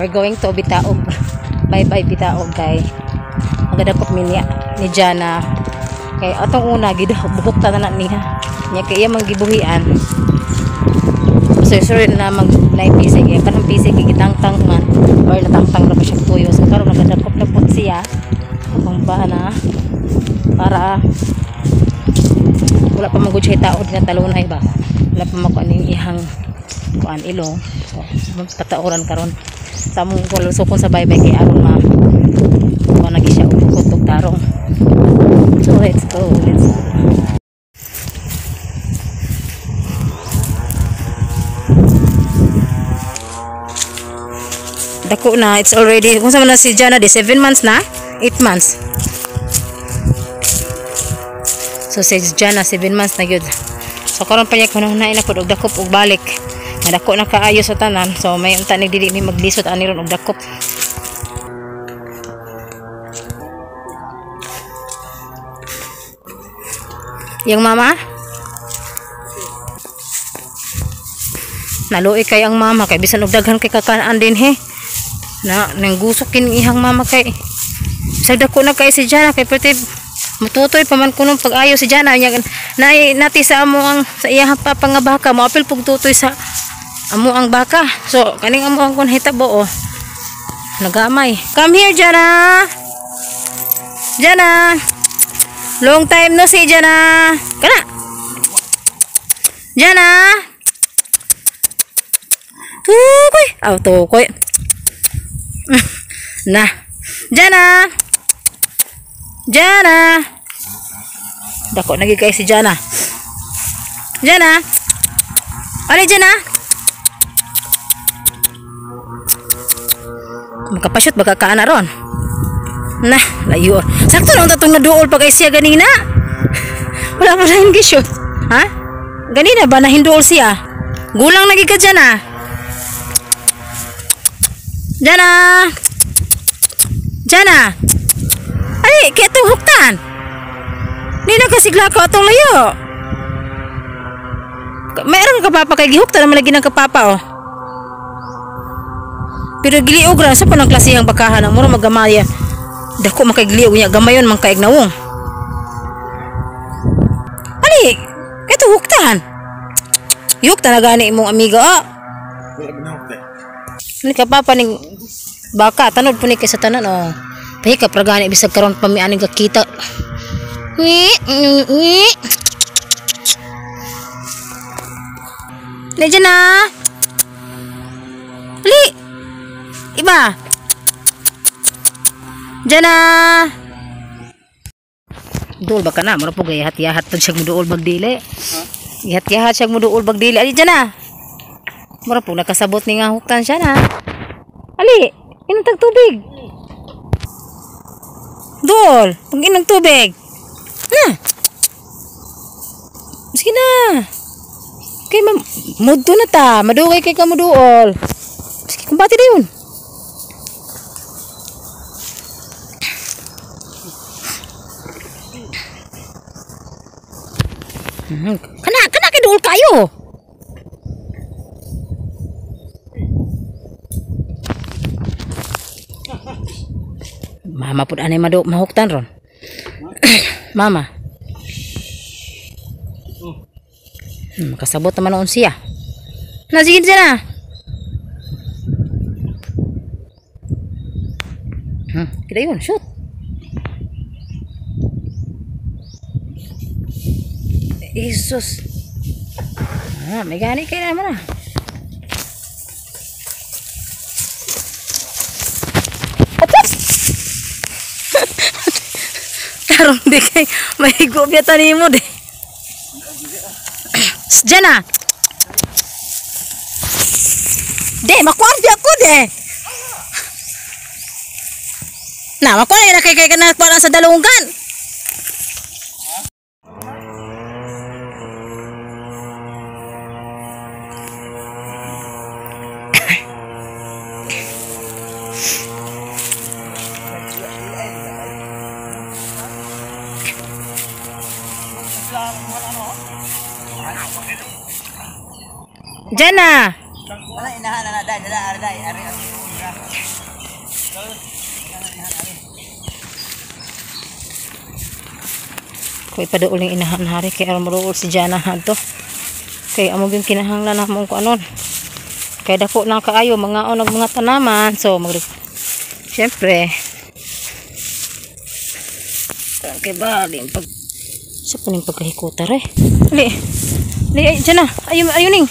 We're going to Bitaog. Bye-bye Bitaog kay magadakop mi ni Jana. Kay atong una buhok ta na niya. Nya kay iya man gibuhian. So sorry na mag naay pisig kay kanang pisig gitangtang man or natangtang ra pa siya tuyo. So karon nagadakop na pud siya akong bana para wala pa man gud siya taod nga talunay ba. Wala pa man kuan iyang kuan ilong. So patauran karon sa among kulusokon sa baybay kay aron ma kuan lagi siya og og tarong. So let's go, let's go. Dako na, it's already kung sa man na si Jana di 7 months na, 8 months. So si Jana 7 months na gyud. So karon pa niya kuno na pud og dakop og balik. Nga dako na kaayo sa tanan. So may unta ni dili mi maglisod ani ron og dakop. Yang mama? Naluoy kay ang mama kay bisan og daghan kay kakaan din he. Na nang gusok kini ihang mama kay sa dako na kay si Jana kay perti mututoy pa man kunong pag-ayo si Jana nya nay nati sa amo ang sa iyang papa nga baka moapil pug tutoy sa amo ang baka. So kaning amo ang kun hitabo oh nagamay. Come here Jana. Jana. Long time no see Jana. Kana. Jana. Tukoy. Aw tukoy. Na. Jana. Jana. Dako nagi kay si Jana. Jana. Ali Jana. Makapasyot baka kaana ron. Na, layo. Sakto lang tatong naduol pa kay siya ganina. Wala pa na gishoot. Ha? Ganina ba nahinduol siya? Gulang lagi ka Jana. Jana. Jana. Ay, kaya itong huktan. Hindi na kasigla ka itong layo. Mayroon ka papa kay gihuktan naman lagi ng kapapa oh. Pero giliog ra sa panang klasehang bakahan ang mura magamaya. Dako man kay giliog niya gamayon man kay nawong. Ali, ito huktan. Huktan na gani imong amiga oh. Ni kapapa ning baka tanod po ni kay sa tanan oh. Pahikap ra gani bisag karon pa mi aning kakita. Wi wi. Lejana na. Ali. Iba. Jana. Duol ba ka na? Mura po gayahat-yahat pag siya muduol bagdili. Ihat-yahat siya muduol bagdili. Ali Jana. Mura po nakasabot ni nga huktan siya na. Ali, inom tag tubig. Duol, pag inom tubig. Na. Sige na. Kay mudto na ta, madugay kay ka muduol. Sige, kumbati na yun. Kana, kana kay duol kayo. Mama pud anay mahuktan ron. Mama. Kasabot naman noon siya. Na sige siya na. Kita yun, shoot. Jesus. Ah, may gani kayo naman ah. Ops! Tarong di kay mahigop yata nimo di. Jana. De, makuha ako de. Na, makuha na kay kay kana para sa dalunggan. Jana. Ko ipaduol yung inahan hari kay aron moduol si Jana hadto. Kay amo gyud kinahanglan namo ko anon. Kay dako na kaayo mga og mga tanaman. So mag syempre kay bali pag sa puning pagkahikuta re. Ali. Ali ay, Jana, ayo ayo ning.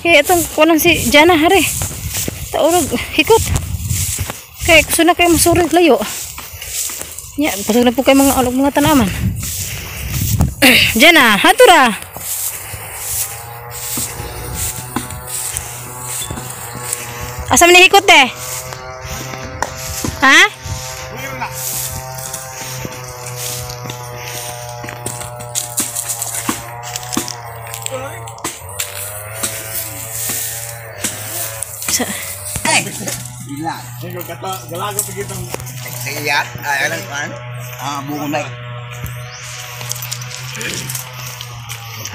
Kay atong kunon si Jana hari. Taurog hikot. Kay gusto na kayo masurig layo. Ya, pasok na po kayo mga alog mga tanaman. Jana, hatura. Asa man hikot de? Ha? Sa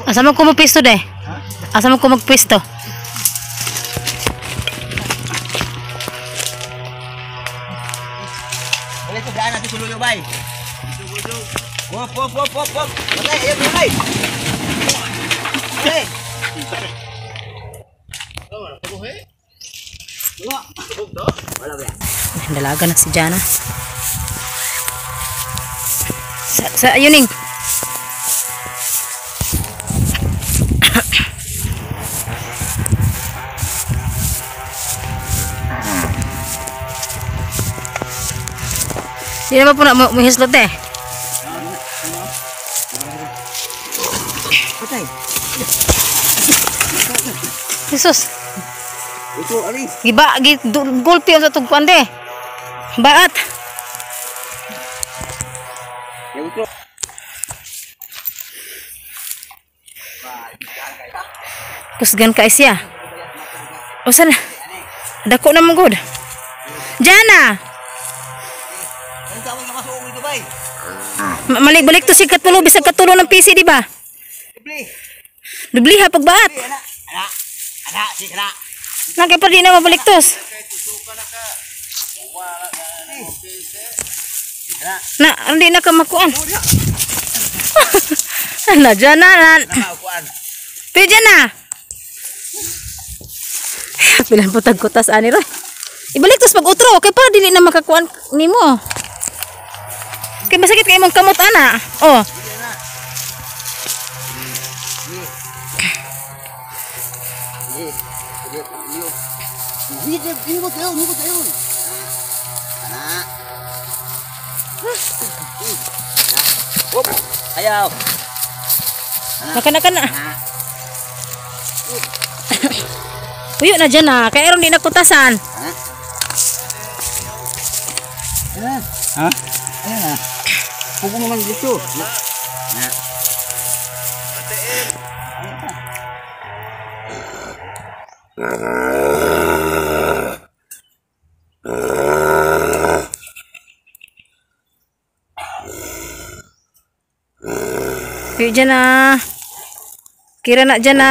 Asa man ko magpisto de? Asa man ko magpisto? Dalaga na si Jana. Sa ayun ning. Di naman po na muhislot eh. Jesus. Giba, gulpi ang sa tugkuan de. Baat. Kusgan ka siya. Usa na. Dako na mong good. Jana. Malik-balik to si katulo bisag katulo ng PC di ba? Dubliha pagbaat. Nang kay pa di na mabalik tos. Na, hindi na ka makuan. Ala, Jana na. Pwede na. Pilan po tagkutas ani ra. Ibalik tos pag utro kay para dili na makakuan nimo. Kay masakit kay imong kamot ana. Oh. Ayaw. Naka na. Puyo na dyan na. Kaya aron di nakutasan. Ha? Ayan na. Pugo mo man dito. Na. Puyo dyan na. Kira na dyan na.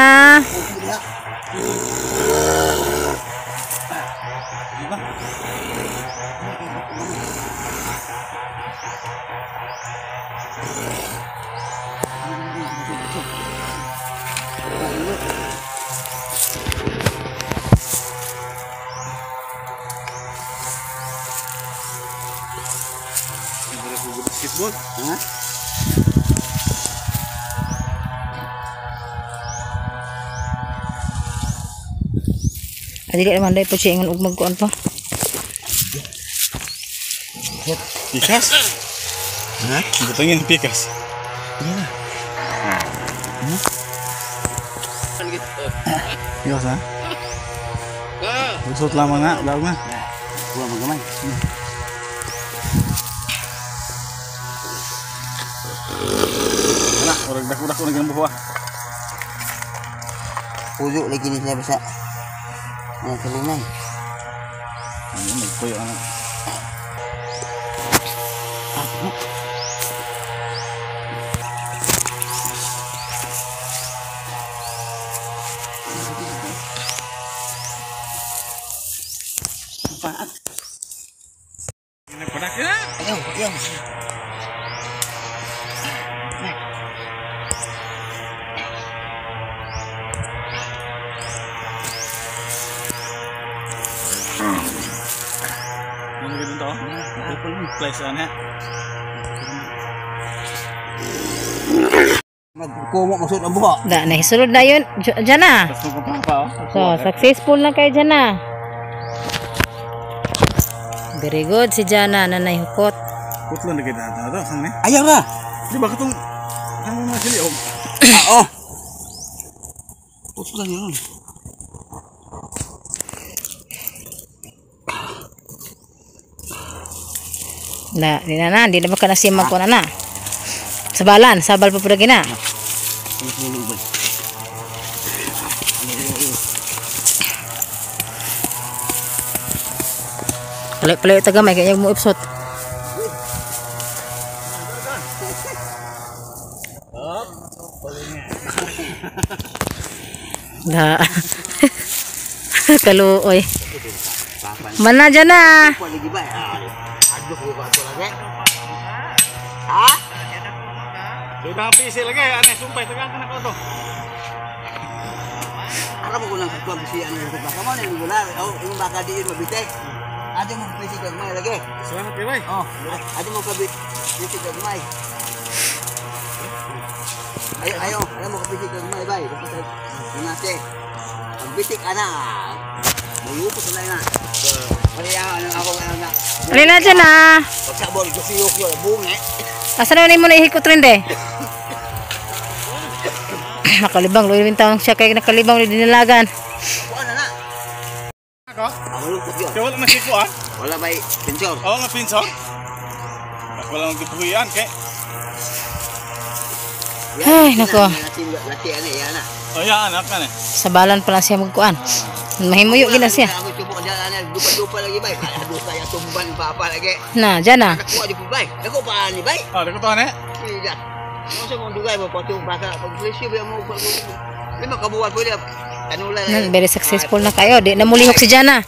Ha? Dili naman dahil po siya ingon og magkuan pa. Pikas? Ha? Butangin pikas. Iya. Pikas ha? Lusot lamang na, laog na. Buwa magamay. Wala, orag dako-dako na ganang buha. Puyo lagi ni siya basa. Ay, kalinay. Ayun, nagpuyo anak. Ano ganun to? Place na. Magkumo masud ang buha. Da, nahisulod na yun. Jana. Tapos magpapapa oh. So, successful na kay Jana. Very good si Jana na nahukot. Putlo na gid na to. Saan ni? Ayaw ra. Di ba katong ano mga sili oh. Ah, oh. Putlo lang yun. Na, di na na, di na ba ka nasimag ko na na. Sabalan, sabal pa pud na. Palayo-palayo tagamay kay mo ipsot. Da. Kaluoy. Mana dyan na. Pwede ba? Adlo ko ba ito lagi? Ha? Sudah PC lagi, aneh sumpah tegang kena kau tuh. Alam mo kung nang katuwag siya ang baka mo na yung gula. Oh, yung baka diin mabitay. Ate mo PC gagmay lagi. Salamat kay bay. Oh, ate mo kabit PC gagmay. Ayo, ayo, ayo mo kabit gagmay bay. Nate. Pagbitik ana. Mulupot na na. Kaya ano ako ano na. Alin na dyan na. Pagsabol yuk yuk bunge. Asa naman mo na ihikot rin de? Nakalibang, luwi taong siya kay nakalibang luwi dinalagan. Kuan na na. Ako? Ang lupot yun. Kaya wala na siko ah. Wala bay sensor. Oo nga pinsor. Wala nang gibuhian kay. Ay, nako. Laki ani yan na. Oh ya anak kan eh. Sabalan pala siya magkuan. Mahimuyo gina siya. Ako tubo dyan ana dupa-dupa lagi bay. Dupa ya tumban papa lagi. Na, dyan na. Nakuha di po bay. Dako pa ni bay. Ah, dako to ane. Tidak. Mo sa mong dugay mo pati baka pag presyo ba mo pag lima ka buwan pwede. Ano Na, very successful na kayo. Di na mulihok si Jana.